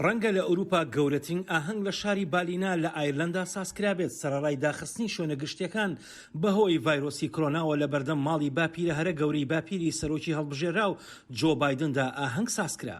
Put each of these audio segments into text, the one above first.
ڕەنگە لە ئەوروپا گەورەترین ئاهەنگ لە شاری بالینا لە ئایرلەندا سازکرابێت، سەرەڕای داخستنی شوێنە گشتییەکان بەهۆی ڤایرۆسی کرۆناوە لە بەردەم ماڵی باپیرە هەرە گەورەی باپیری سەرۆکی هەڵبژێراو جۆ بایدندا ئاهەنگ سازکرا.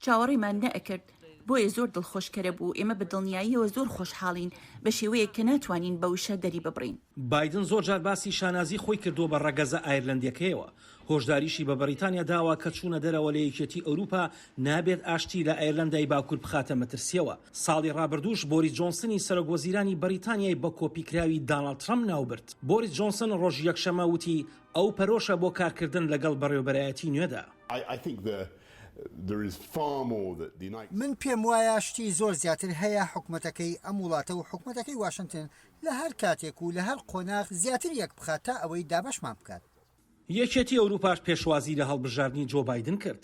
چاوەڕێمان نەئەکرد، بۆیە زۆر دڵخۆشکەرە بوو، ئێمە بە دڵنیاییەوە زۆر خۆشحاڵین بە شێوەیەک کە ناتوانین بە وشە دەریببڕین. بایدن زۆر جار باسی شانازی خۆی کردووە بە ڕەگەزە ئایرلەندییەکەیەوە، هۆشداریشی بە بەریتانیا داوە کە چوونە دەرەوە لە یەکێتی ئەوروپا نابێت ئاشتی لە ئایرلەندای باکوور بخاتە مەترسییەوە. ساڵی ڕابردووش بۆریس جۆنسنی سەرۆکوەزیرانی بەریتانیای بە کۆپیکراوی داناڵد ترەمپ ناوبرد. بۆریس جۆنسن ڕۆژی یەکشەممە وتی ئەو پەرۆشە بۆ کارکردن لەگەڵ بەڕێوەبەرایەتی نوێدا. من پێموایە شتی زۆر زیاتر هەیە حکومەتەکەی ئەم وڵاتە و حکومەتەکەی واشنتن لە هەر کاتێک و لە هەر قۆناغ زیاتر یەکبخات تا ئەوەی دابەشمان بکات. یەکێتی ئەوروپاش پێشوازی لە هەڵبژاردنی جۆ بایدن کرد.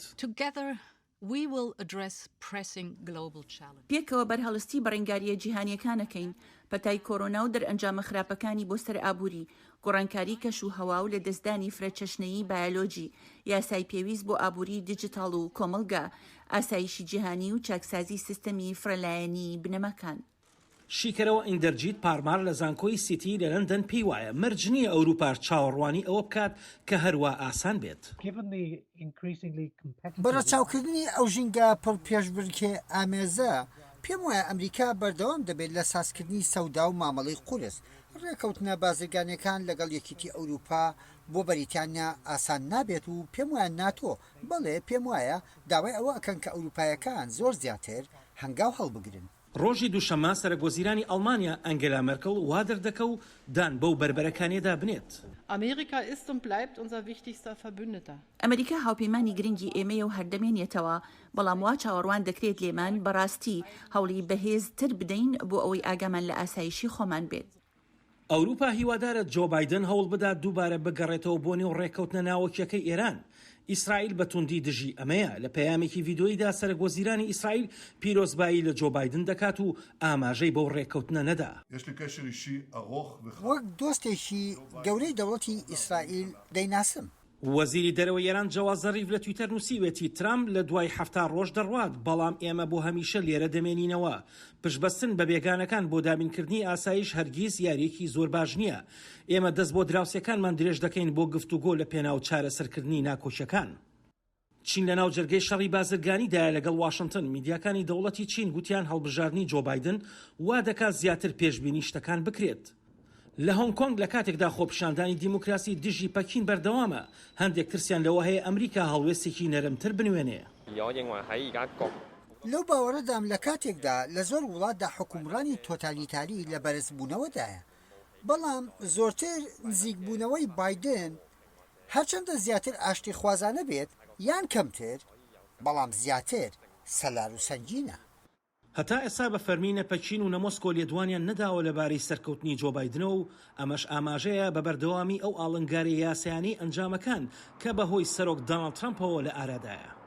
پێکەوە بەرهەڵستی بەڕێنگارییە جیهانییەکان ئەکەین، پەتای کۆرۆنا و دەرئەنجامە خراپەکانی بۆ سەر ئابووری، گۆڕانکاری کەش و هەوا و لەدەستدانی فرەچەشنەیی بایەلۆجی، یاسای پێویست بۆ ئابووری دیجیتاڵ و کۆمەڵگا، ئاسایشی جیهانی و چاکسازی سیستەمی فرەلایەنیی بنەماکان. شیکەرەوە ئیندەرجیت پارمار لە زانکۆی سیتی لە لەندەن پێی وایە مەرج نییە ئەوروپاش چاوەڕوانی ئەوە بکات کە هەروا ئاسان بێت. بە ڕەچاوکردنی ئەو ژینگە پڕ پێشبڕکێ ئامێزە، پێم وایە ئەمریکا بەردەوام دەبێت لە سازکردنی سەودا و مامەڵەی قورس. ڕێکەوتنە بازرگانیەکان لەگەڵ یەکیتی ئەوروپا بۆ بەریتانیا ئاسان نابێت و پێم وایە ناتۆ، بەڵێ پێم وایە داوای ئەوە ئەکەن کە ئەوروپایەکان زۆر زیاتر هەنگاو هەڵبگرن. ڕۆژی دووشەممە سەرەکوەزیرانی ئەڵمانیا ئەنگێلا مێرکڵ وا دەردەکەو دان بەو بەربەرەکانیەدا بنێت. Amerika ist und bleibt unser wichtigster Verbündeter. ئەمریکا هاوپەیمانی گرنگی ئێمەیە و هەر دەمێنێتەوە، بەڵام وا چاوەڕوان دەکرێت لێمان بەڕاستی هەوڵی بەهێز تر بدەین بۆ ئەوەی ئاگامان لە ئاسایشی خۆمان بێت. ئەوروپا هیوادارە جۆ بایدن هەوڵبدات دووبارە بگەڕێتەوە بۆ نێو ڕێککەوتنە ناوەکییەکەی ئێران. ئیسرائیل بە توندی دژی ئەمەیە. لە پەیامێکی ڤیدۆییدا سەرەکوەزیرانی ئیسرائیل پیرۆزبایی لە جۆ بایدن دەکات و ئاماژەی بەو ڕێککەوتنە نەدا. وەک دۆستێکی گەورەی دەوڵەتی ئیسرائیل دەیناسم. وەزیری دەرەوەی ئێران جەواد زەریف لە تویتەر نووسیوێتی، ترامپ لە دوای 70 ڕۆژ دەڕوات، بەڵام ئێمە بۆ هەمیشە لێرە دەمێنینەوە. پشتبەستن بە بێگانەکان بۆ دابینکردنی ئاسایش هەرگیز یارییەکی زۆر باش نییە. ئێمە دەست بۆ دراوسێکانمان درێژ دەکەین بۆ گفتوگۆ لە پێناو چارەسەرکردنی ناکۆکیەکان. چین لەناو جەرگەی شەڕی بازرگانیدایە لەگەڵ واشنتن، میدیاکانی دەوڵەتی چین گوتیان هەڵبژاردنی جۆ بایدن وا دەکات زیاتر پێشبینی شتەکان بکرێت. لە هۆنگ کۆنگ لە کاتێکدا خۆپیشاندانی دیموکراسی دژی پەکین بەردەوامە، هەندێک ترسیان لەوە هەیە ئەمریکا هەڵوێستێکی نەرمتر بنوێنێ. لەو باوەڕەدام لە کاتێکدا لە زۆر وڵاتدا حوکمڕانی تۆتالیتاری لە بەرزبوونەوەدایە، بەڵام زۆرتر نزیکبوونەوەی بایدن هەرچەندە زیاتر ئاشتیخوازانە بێت یان کەمتر، بەڵام زیاتر سەلار و سەنگینە. هەتا ئێستا بە فەرمی نە پەکین و نە مۆسکۆ لێدوانیان نەداوە لەبارەی سەرکەوتنی جۆ بایدنەوە و ئەمەش ئاماژەیە بە بەردەوامی ئەو ئاڵنگارییە یاسایانەی ئەنجامەکان کە بەهۆی سەرۆک داناڵد ترەمپەوە لە ئارادایە.